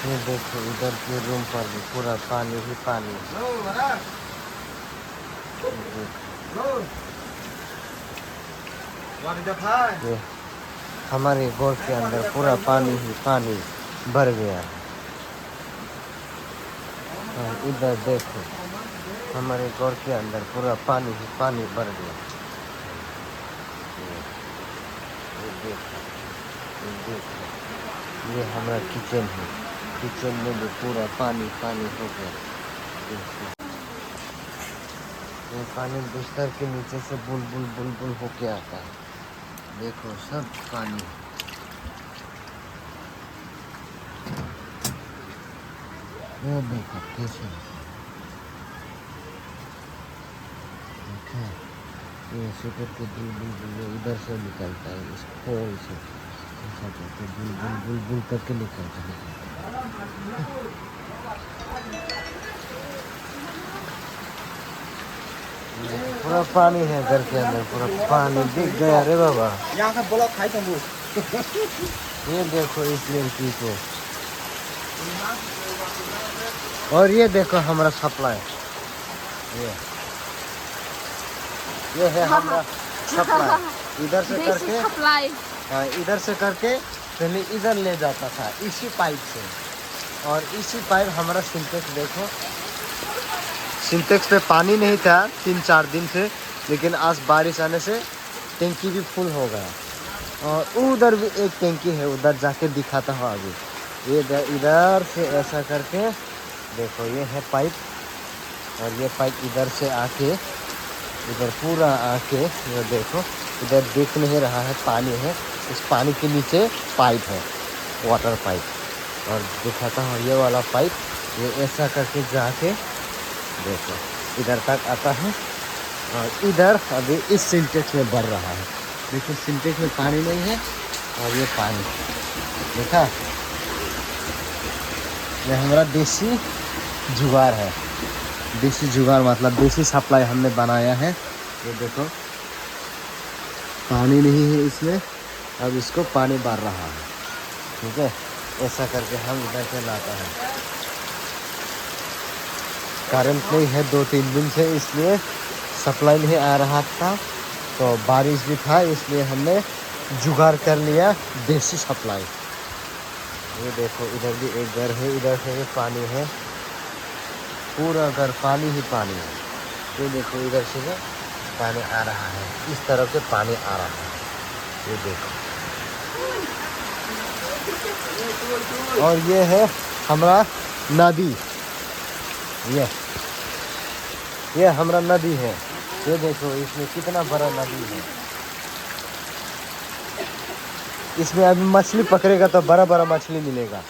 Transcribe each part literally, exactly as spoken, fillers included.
ये देखो, इधर के रूम पर भी पूरा पानी ही पानी। ये देखो। ये हमारे घर के अंदर पूरा पानी ही पानी भर गया है। हाँ, इधर देखो, हमारे घर के अंदर पूरा पानी ही पानी भर गया। ये, ये देखो, ये देखो, ये हमारा किचन है। किचन में भी पूरा पानी पानी हो गया। देखो, ये पानी बिस्तर के नीचे से बुलबुल बुलबुल होके आता है। देखो, सब पानी। ये देखो कैसे। देखा, ये ऐसे करके बुलबुल बुलबुल इधर से निकलता है, इस खोल से ऐसा करके बुलबुल बुलबुल करके निकलता है। पूरा पानी है घर के अंदर, पूरा पानी बिक गया रे बाबा। यहाँ का ब्लॉक खाई तुम। ये देखो इस लड़की को, और ये देखो हमारा सप्लाई, ये, ये है हमारा सप्लाई। इधर से देसी करके सप्लाई। हाँ, इधर से करके पहले इधर ले जाता था इसी पाइप से, और इसी पाइप हमारा सिंटेक्स देखो, सिंटेक्स पे पानी नहीं था तीन चार दिन से, लेकिन आज बारिश आने से टंकी भी फुल हो गया। और उधर भी एक टंकी है, उधर जाके दिखाता हूँ अभी। ये इधर, इधर से ऐसा करके देखो, ये है पाइप, और ये पाइप इधर से आके, इधर पूरा आके, ये देखो, इधर दिख नहीं रहा है, पानी है, इस पानी के नीचे पाइप है, वाटर पाइप। और दिखाता हूँ ये वाला पाइप, ये ऐसा करके जाके देखो, इधर तक आता है, और इधर अभी इस सिंटेक्स में भर रहा है। देखो, सिंटेक्स में पानी नहीं है, और ये पानी, देखा, ये हमारा देसी जुगाड़ है। देसी जुगाड़ मतलब देसी सप्लाई हमने बनाया है। ये देखो, पानी नहीं है इसमें, अब इसको पानी भर रहा है, ठीक है। ऐसा करके हम इधर से लाता है। करंट नहीं है दो तीन दिन से, इसलिए सप्लाई नहीं आ रहा था, तो बारिश भी था, इसलिए हमने जुगाड़ कर लिया देसी सप्लाई। ये देखो, इधर भी एक घर है, इधर से भी पानी है, पूरा घर पानी ही पानी है। ये देखो, इधर से भी पानी आ रहा है, इस तरफ से पानी आ रहा है। ये देखो, और ये है हमारा नदी, ये, ये हमारा नदी है। ये देखो, इसमें कितना बड़ा नदी है। इसमें अभी मछली पकड़ेगा तो बड़ा बड़ा मछली मिलेगा।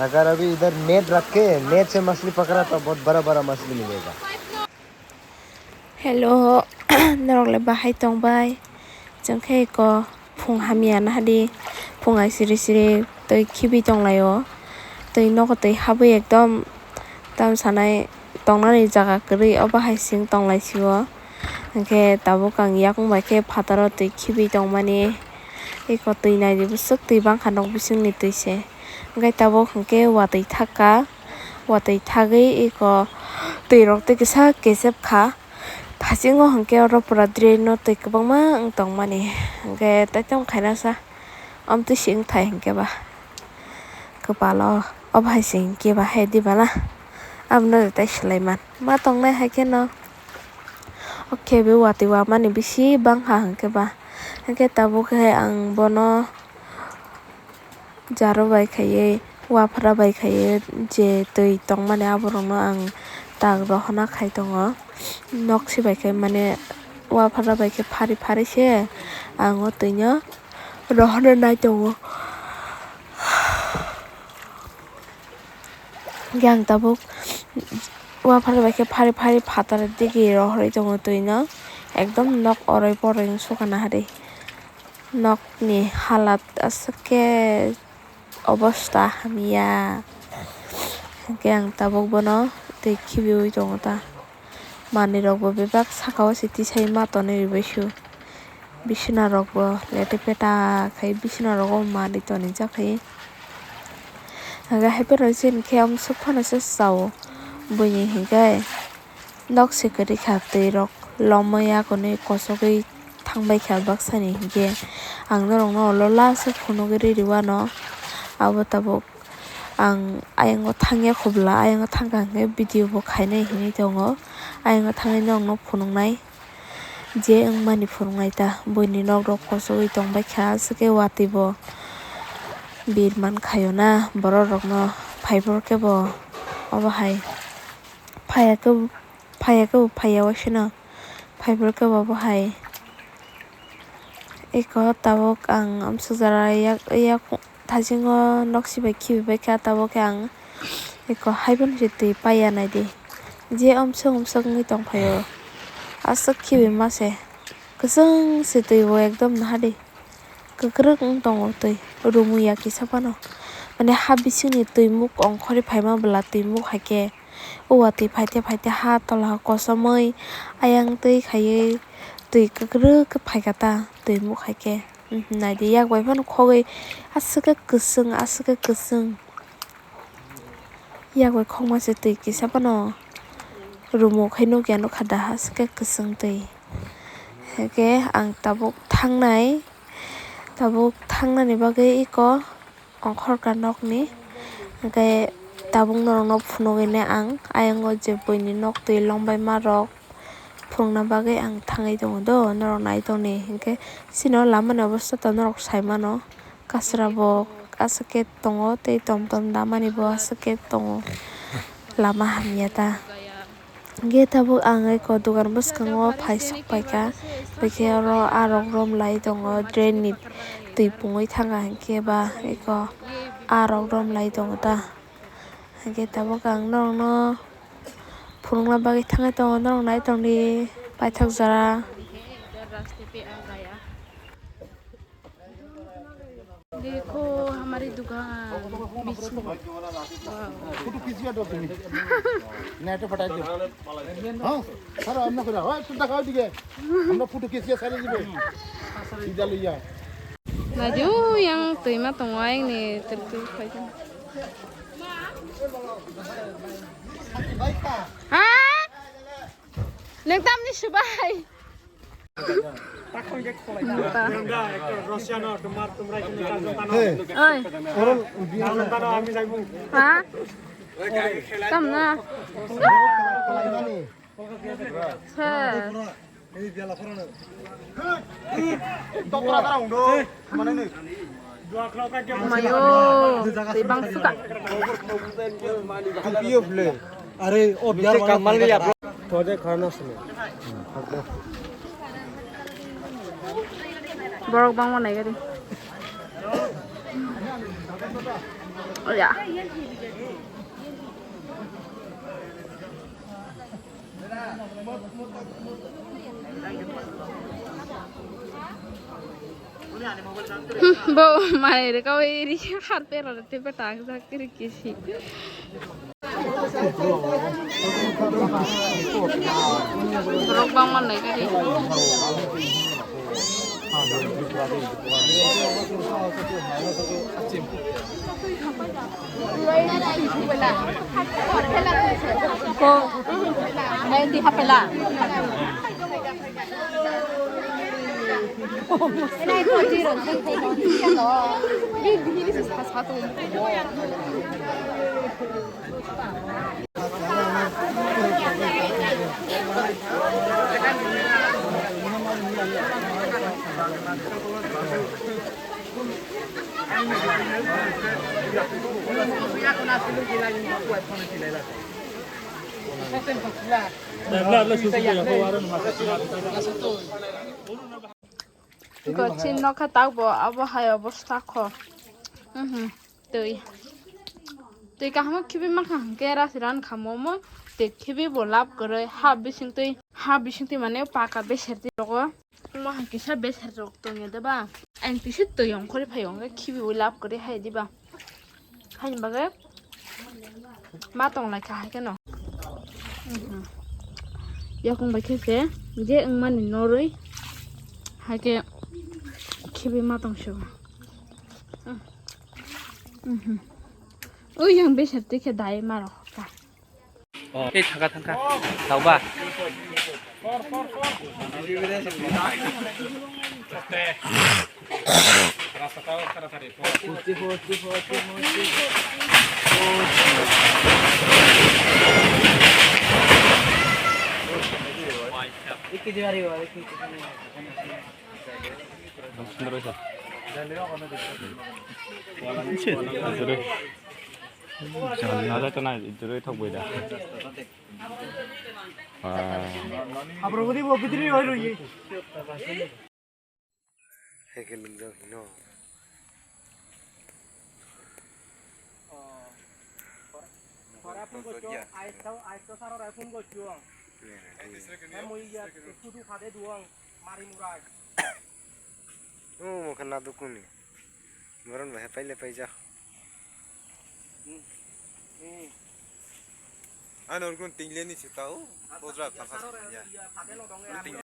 अगर अभी इधर नेट रख के नेट से मछली पकड़ा तो बहुत बड़ा बड़ा मछली मिलेगा। Hello, norok le bahai tong bai? Chwng khe eko phung hamya na hadi, phung ai siri siri twi khibi tong lai o, twi nogo twi habwi ekdom tam sanai tongnani jaga kwrwi, obo hai sing tong lai si o. Hwnkhe tabuk ang yakung bai khe phataro twi khibi tongmani. Eko twi naidi bwswk twi bangkha nok bisingni twi se. Hwnkhe tabuk hwnkhe watwi thakka, watwi thagwi eko twi rok twi kisa kechep kha. Thasingo hwnkhe oro pura drain no twi kwbangma wng tongmani. Hwnkhe taitam khainasa omtwi si wngthai hwnkhe ba kwpalo obo hai se hwnkhe ba hai diba na abono tei swlaiman ma tongnai hai kheno. Okhebe watwi wamani bisi bangkha hwnkhe ba. Hwnkhe tabuk khe ang bono jaro bai khaiwi, waphra bai khaiwi je twi tongmani aborokno ang tak rohorna khai tongo. Nok se bai khe mane waphra bai khe phari phari se ang o twino rohorna nai tongo. Hwnkhe ang tabuk waphar bai khe phari phari phatar digi rohorwi tongo twino, ekdom nok oroi poroi wng sukha naharwi. Nokni halat aswk khe obosta hamya, hwnkhe ang tabuk bono twi khibiwi tongo ta. Manwi rokbo bebak saka o se tisai ma tonwi rwbaisio. Bisina rokbo lete peta khai bisina rogo manwi tonijak khai. Aga haipeno chini khe amswk phano se chao buini hinkhe nok se kwrwi kha, twi rok lomwi akonwi kosogwi thangbai kha baksani hinkhe ang norokno ulo last o phunugwi rw rw anw. Abo tabuk ang ayango thangya khobla, ayango thangkha hinkhe video bo khainai hinwi tongo, ayango thangwi norokno phunuknai. Je wngmani phunuknai ta, buini nok rok kosogwi tongbai kha, aswk khe watwi bo bir man khaio na borok rokno, phaiphuru khe bo obo hai phaiya khe, phaiya khe bo phaiya waisano, phaiphuru khe bo obo hai. Eko tabuk ang amswk jora yak, yak, thasingo noksi bai khibibaikha, tabuk khe ang eko haiphano se twi paiya naidi. Je omswk omswk wngwi tongphaio. Aswk khibi mase. Kwchwng se twi bo ekdom nahadi. Kwkrwk wng tongo twi. Rumwi ya kisa phano. Mane ha bisingni twi muk ongkhorwi phaima bwla twi muk haikhe. O watwi phaite phaite ha tola o kosomwi ayang twi khaiwi twi kwkrwk khe phaikha ta twi muk haikhe. Naidi yak bai phano khogwi aswk khe kwchwng, aswk khe kwchwng. Yak bai khogma se twi kisa phano rumo khai nukya nukha da aswk khe kwchwng twi. Hwnkhe ang tabuk thangnai, tabuk thangnani bagwi eko ongkhorka nokni. Hwnkhe tabuk norokno phunugwini ang ayango je buini nok twi longbaima rok phunukna bagwi ang thangwi tongo do, norok nai tongni. Hwnkhe chini o lamani obostha to norok saimano, kasra bo aswk khe tongo tei tom tom damani bo aswk khe tongo, lama hamya ta. Hwnkhe tabuk ang eko dogan bwskango phai sok paikha, hwnkhe oro a rok rom lai tongo, drain ni twi pungwi thangkha, hwnkhe ba eko a rok rom lai tongo ta. Hwnkhe tabuk ang norokno phunukna bagwi thangwi tongo, norok nai tongdi paithak jora. देखो हमारी दुकान बीच में। फोटो खींच के दो तुम। नेट पे फटाक दो। हाँ, सर, हम ना करा। ओए, तू दिखाओ दिखे। हम लोग फोटो खींच के सारे जी पे। सीधा ले जा। Naidu yang twi ma tongo ayang ni tel tel khai. Ha? Nwng tamni swbai? Oi. Ha? Tamna? He. Mayo, twi bangsuka. Are, o biyar mana? Thode khana sini. Borok bangma naigari. Oya. Hmm, bo mai rwkha wi ri har pero rw tei bwtang jak ri kisi. Borok bangma naigari. Ko, naidi hapela. Gochin nokha tabuk bo abo hai obostha kho. Mhm. Twi. Twi kaham khibi mankha hwnkhe rasi ran kha momo. Twi khibi bo lab kwrwi ha bising twi, ha bising twi mane paka beser twi rogo. Wngma hai kisa beser rok tongya de ba? Ang tisi twi ongkhorwi phaio, hwnkhe khibiwi lab kwrwi hai diba? Haini bagwi ma tong lai kha hai kheno. Mhm. Yakung bai khe se je wngmani norwi hai khe khibi ma tong sio. Mhm. Ui, yang besar tikhe dai maro ka. Oh, ei thangka thangka. Tauba. Nada to na, jurui thok boida. Ah. Abro budi bo bidri oi roi. Heke lingjak hino. Khora phun gochung, ais tau, ais to saro rai phun gochung. Mui ya sudu khade duang, mari murai. Oh, mokhe nadukuni. Boron bahai paile paijak. Ano urgun tingleni sitao, bojra tangkha.